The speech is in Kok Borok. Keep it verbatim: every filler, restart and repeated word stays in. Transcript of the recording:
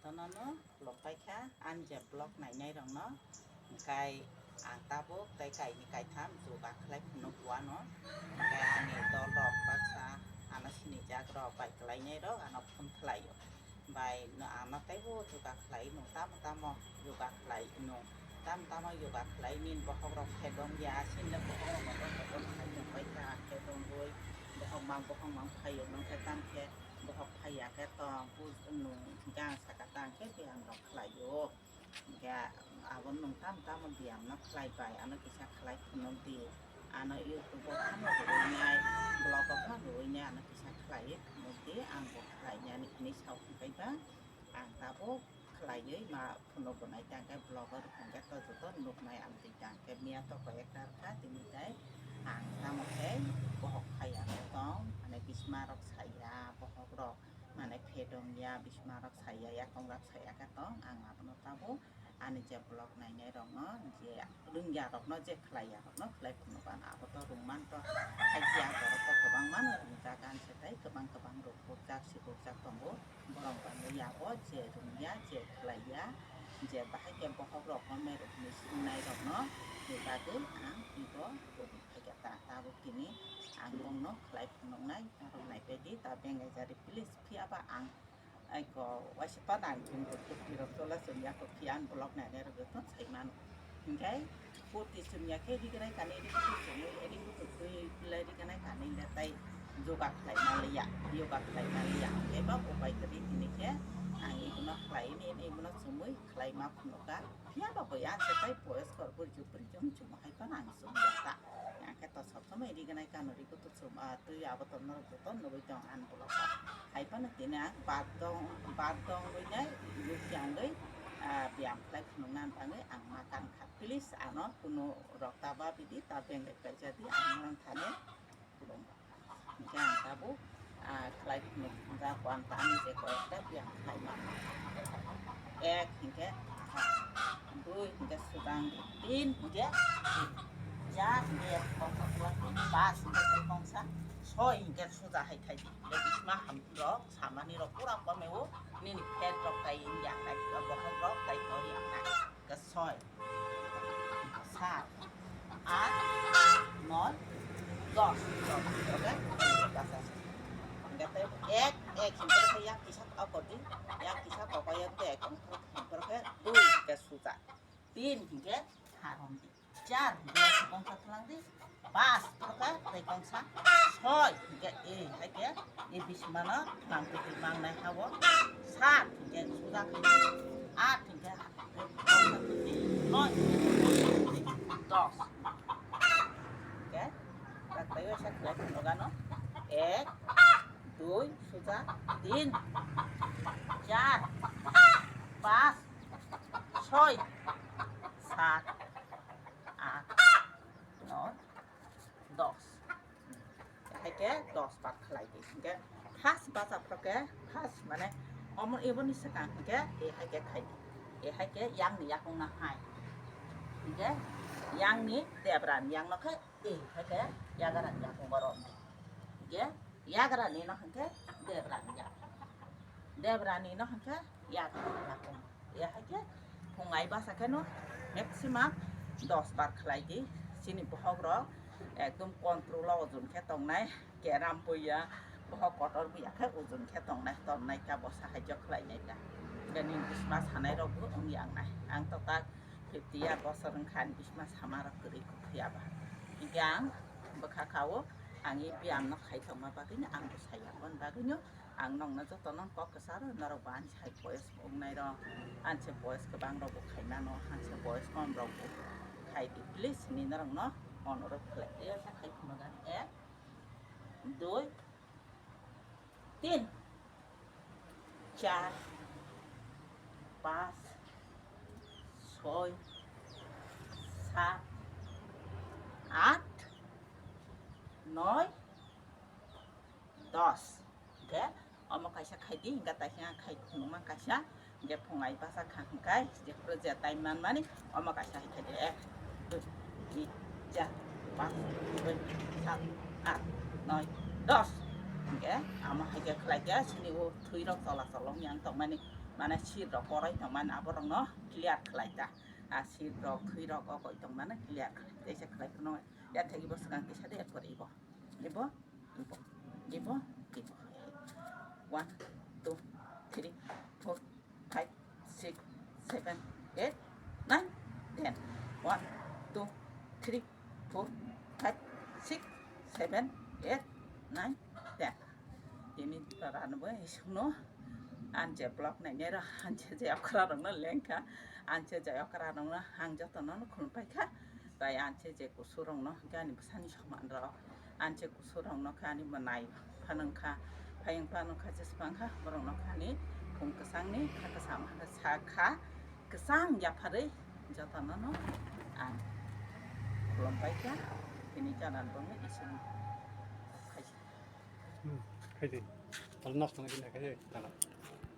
Tonono khulumpai kha ani je vlog nainai rokno, hwnkhe ang tabuk tei kaini kaitham yoga khlai phunuk uano, hwnkhe ani dol rok baksa ano sinijak rok bai kwlainai rok ano phone khlaio, bai ano teibo yoga khlai nung tamo tamo yoga khlai nung tamo tamo yoga khlai nini bokhok rok phedong ya sini bokhok rok bodol bodol khai tongpai kha phedongwi bokhok mang bokhok mang phaio nung khe tamo khe. Bohok phaiya khe tong, bus nung hingke ang saka tang khe biyam rok khlaio. Hingke abo nung tamo tamo biyam no khlai bai, ano kisa khlai phunuk di. Ano YouTube o phano rwui nai, vlog o phano rwui nai, ano kisa khlai phunuk di, ang bo khlai nani hwnwi sao hwnkhe ba ang tabuk khlaiwi ma phunuk bo nai tang khe vlog o rwkha hwnkhe to joto nuknai ang twi tang khe miya to koi ekta rwkha tini tai ang tamo khe bohok phaiya khe tong mane bisma rok saiya bohok rok mane phedong ya bisma rok saiya yakong rok saiya khe tong ang abono tabuk ani je vlog nainai rok no je rwngya rok no je khlaiya rok no khlai phunuk ano abo to rwngman to khaikya borok to kwbangma no rwngjak ang se tai kwbang kwbang rwkjak si rwkjak tongo. Borok bai no yago je rwngya, je khlaiya, je bahai khe bohok rok no merok hinwi swngnairokno ni bagwi ang twibo rwgwi phaikha ta. Tabuk tini ang bongno khlai phunuknai, norok naipaidi ta bengaijari please. Phiyaba ang aiko waisa phano ang chwng rok kwthwirok chola chwng yakho phiya ang vlog nainai rwgwi phano sai mano. Hingkhe purti chwngya khe rignai kanwi rikhu chwngwi rikhu kwthwi phlai rignai kanwi le tai yoga khlai maliya, yoga khlai maliya. Eba upai kwrwi tini khe ang ibono khlai ni, ibono chumui khlai ma phunukha. Phiya ba bo ya se tai boyos kor burju burju chum hai phano ang chumya ta. Yang khe to sob somoi rignai kano rikhu to chum, ah, twi abo to norok joto nugui tong ang vlog o. Hai phano tini ang bad dong, bad dong rwinai, yuk yang rwi, ah, biyam khlai phunukna bagwi ang ma kan kha. Please ano kunu rok ta ba bidi ta bengai kaisa di ang norok thani khulum. Hingke ang tabuk, ah, khlai phunuk ja kuan ta ani je koi ekta biyang khlai ma. Ek hingke, dui hingke sudang, tin hingke, char hingke kongsa kuan, pas hingke kongsa, soi hingke suja hai khai di. Hingke bisma ham rok, samani rok pura kome o, nini pet rok tai yang nai, bohok rok tai tori yang nai. Hingke soi, sat, at, noi, dos. Dos, oke? Dos ase. Hingke tei ek, ek hingke tei yak kisa kok di, yak kisa kok yak de ek hingke dui hingke suja, tin hingke harom di, char hingke kongsa tlang di, pas, proka, tei kongsa, soi, hingke e, hai khe, e bisimano, nang twi mangnai hao, sat, hingke suja, at, hingke, noi, dos. Hingke, tak tayo sa khlai phunukano, ek, dui, suja, tin, char, pas, soi, sat, at, noi, dos. Hai khe dos bar khlai di. Hingkhe first bacha phro khe first mane omo eboni swkang hingkhe e hai khe khai di. E hai khe yang ni yakung na hai. Hingkhe yang ni debra ni yang no khe e hai khe yagara ni yakung oro. Hingkhe yagara ni no hingkhe debra ni yakung. Debra ni no hingkhe yagara ni yakung. Ya hai khe phungai basa khe no maximum dos bar khlai di. Chini bohok rok ekdom control o ojun khe tongnai, keram buya, bohok kotor buya khe ojun khe tongnai, tonnai kha, bosa hai jok khlai nai kha. Gani bisma sanai rok bo wng yang nai. Ang to tak fifty year bosor wng kha ani bisma sama rok kwrwi kuk phiya ba. Hingkhe ang bwkha kha o, ang e biyam no khai tongma bagwi no ang bo sai ya, aboni bagwi no Ang nokno jotono kok kwcharo norok bo ani sai boyes wngnai rok, ani se boyes kwbang rok bo khaimano, ani se boyes kom rok bo khai di, please hinwi norokno onurodh khlai. Tei osa khai phunukha, ek, dui, tin, char, pas, soi, sat, at, noi, dos. Hingke omo kaisa khai di, hingke taisa khai khunuma kaisa, hingke phungai basa kha hingkai, jephuru je tai manmani, omo kaisa hai khai di, ek, dui, tin, char, pas, soi, sat, at, noi, dos. Hingke amo hai khe khlai khe, chini o thwi rok chola cholo wng yang tongmani, mane seat rok koroi tongmani aborokno clear khlai ta. A seat rok, thwi rok o koi tongmani clear khlai ta. Teisa khlai phano yathai ibo swkang teisa de, erpor ibo. Ibo, ibo, ibo, ibo. One, two, three, four, five, six, seven, eight, nine, ten. One, two, three, four, five, six, seven, eight, nine, ten. Tini para no bai sungno. Ang je vlog nainai rok, ang je je okra rok no lengkha, ang je je okra rok no ang joto no khulum paikha. Tai ang je je kusu rok no, gani bwsani soman rok, ang je kusu rok no khe ani mwnai phanang kha, phayung phanang kha, jesphang kha, borok no khe ani phung kwchang ni kha kwcham kha sa kha, kwchang yapharwi joto no no ang khulum paikha. Tini channel bo no ising khai. Hmm, khai di. Al nosto na kina khai di.